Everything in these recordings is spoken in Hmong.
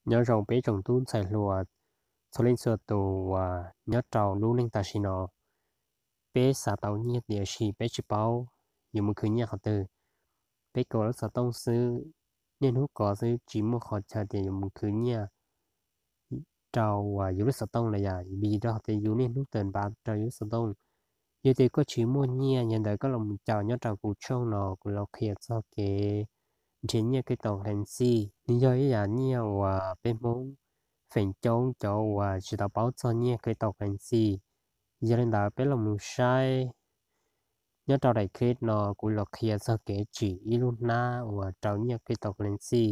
Nyob zoo peb tsoom tub ntxhais hluas txhua leej txhua tus uas nyob rau lub neej tam sim no, peb xav tau nyiaj tiam sis peb tsis paub yuav mus khwv nyiaj qhov twg. Peb kov lub xov tooj xwb, niaj hnub kov xwb tsis muaj qhov chaw tias yuav mus khwv nyiaj rau uas yus lub xov tooj lawm yom, vim rau qhov tias yus niaj hnub tawm npav rau yus lub xov tooj. Yog tias koj tsis muaj nyiaj, yog ntawd koj los mus caum nyob rau kuv tshooj no kuv los qhia txog kev nrhiav nyiaj cryptocurrency. Nws yog ib yam nyiaj uas peb Hmoob feem coob cov uas tsis tau paub txog nyiaj cryptocurrency. Yog li ntawd peb los mus saib nyob rau daim clip no kuv los qhia txog kev tsim ib lub hnab uas rau nyiaj cryptocurrency.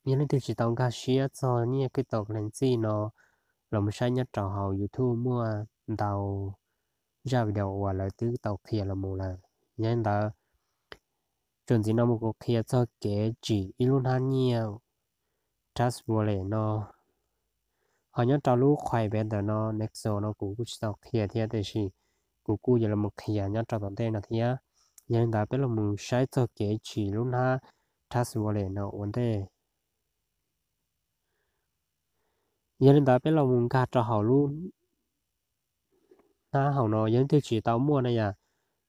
Yog leej twg tsis tau nkag siab txog nyiaj cryptocurrency no, los mus saib nyob rau hauv YouTube muaj ntau zaj video uas lawv twb tau qhia los mus lawm. Yog li ntawd, txuas ntxiv no mus kuv qhia txog kev tsim ib lub hnab nyiaj Trust Wallet no. Ho nyob rau lub Coinbase ntawm no, Nexo no kuv kuj tsis tau qhia thiab tiam sis kuv kuj yuav los mus qhia nyob rau tom ntej no thiab. Yog li ntawd peb los mus saib txog kev tsim lub hnab Trust Wallet no ua ntej. Yog li ntawd peb los mus nkag rau hauv lub hnab hauv no, yog leej twg tsis tau muaj na yom,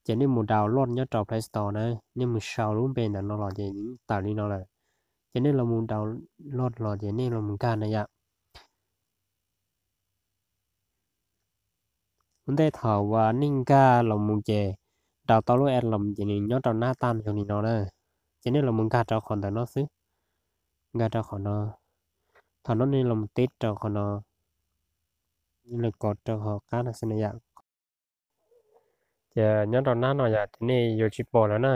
ces nej mus download nyob rau Play Store na, nej mus sau lub npe ntawm no los ces yeej tawm li no lawm. Ces nej los mus download los ces nej los mus nkag na yom. Ua ntej thaum uas nej nkag los mus ces daus tau lub app los ces nws nyob rau nab tag zoo li no na. Ces nej los mus nkag rau qhov ntawm no xwb, nkag rau qhov no. Thaum no nej los mus teb rau qhov no, nej los kov rau qhov qab no xwb na yom. Ces nyob rau nab no yom, ces nej yuav tsis pom lawm na.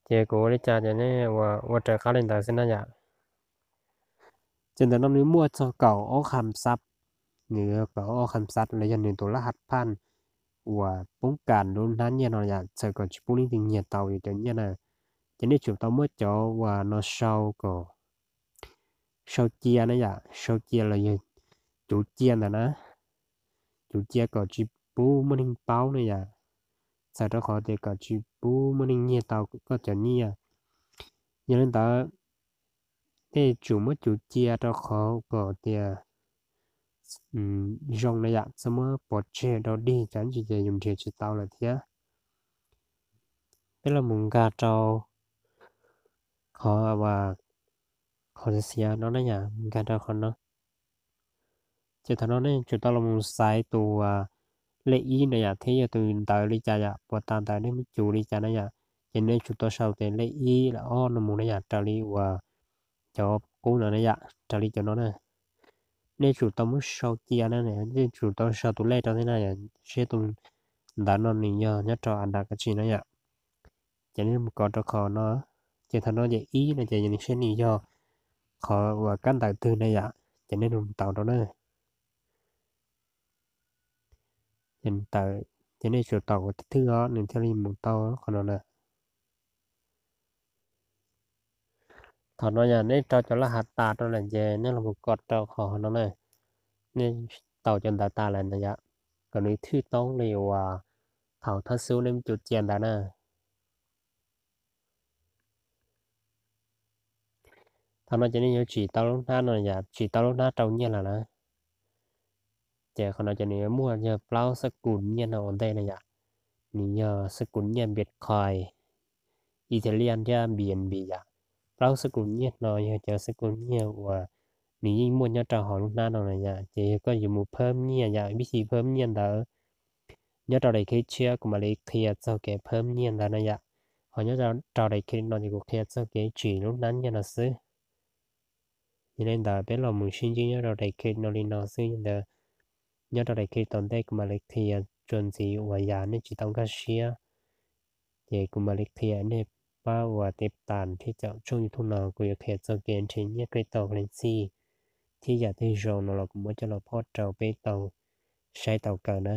Ces kuv ua li cas ces nej ua raws qab li ntawd xwb na yom. Ces ntawm no nws muaj txog kaum ob kham xab, nws kaum ob kham xab los yog nws tus lab has phaj uas poob kas lub hnab nyiaj no yom, txawm kom tsis pub leej twg nyiag tau yus cov nyiaj na. Ces nej tsum tau muab cov uas no sau kom sau cia na yom, sau cia los yog cuv cia ntawd na. Cuv cia kom tsis pub muaj neeg paub na yom, txawm rau qhov tias kom tsis pub muaj neeg nyiag tau koj cov nyiaj. Yog li ntawd, nej tsum muab cuv cia rau qhov kom tias zoo na yom, txhob muab pov tseg rau dig, tsam ib ntsis ces yus nrhiav tsis tau lawm thiab. Peb los mus nkag rau qhov, qhov xiav no na yom, nkag rau qhov no. Ces thaum no nej tsum tau los mus xaiv tus lej ib na yom, thiab yog tus ntawd li cas yom, puas tas ntawd nej muab cuv li cas na yom. Ces nej tsum tau sau tus lej ib lawm ob no mus na yom, raws li uas cov qub no na yom, raws li cov no na. Nej tsum tau muab sau cia na, nej tsum tau sau tus lej rau thiab na yom, seb tus ntawd no nws yog nyob rau a nram dab tsi na yom. Ces nej mus kov rau qhov no, ces thaum no ces ib no ces nws seb nws yog qhov uas kab ntawv twg na yom, ces nej mus tau rau na. Ces nej tsum tau ua thwj os nws thiaj li mus tau qhov no na. Thaum no yog nej rau cov laj has tas rau lawm ces nej los mus kov rau qhov no na. Nej tau cov ntawv tas lawm na yom, kom nws thwj toob li uas thaum thawj xub nej muab cuv cia ntawd na. Thaum no ces nej yuav tsim tau lub hnab no yom, tsim tau lub hnab rau nyiaj lawm na. Ces qhov no ces nws yuav muaj yog plaub xab kum nyiaj no ua ntej na yom. Nws yog xab kum nyiaj Bitcoin, Ethereum thiab B N B yom. Plaub xab kum nyiaj no yog cov xab kum nyiaj uas nws yeej muaj nyob rau hauv lub hnab no na yom. Ces yog koj yuav mus phawb nyiaj yom, vib thi phawb nyiaj ntawd nyob rau daim clip tshiab kuv mam li qhia txog kev phawb nyiaj ntawd na yom. Ho nyob rau daim clip no ces kuv qhia txog kev tsim lub hnab nyiaj no xwb. Yog li ntawd peb los mus sib ntsib nyob rau daim clip no li no xwb ntawd. Nyob rau daim clip tom ntej kuv mam li qhia txuas ntxiv uas yam nej tsis tau nkag siab. Ces kuv mam li qhia nej pab uas tiv tas thiab caum tshooj YouTube no, kuv yuav qhia txog kev nrhiav nyiaj cryptocurrency thiab yam twg zoo no los kuv muab coj los post rau peb tau saib tau kawm na.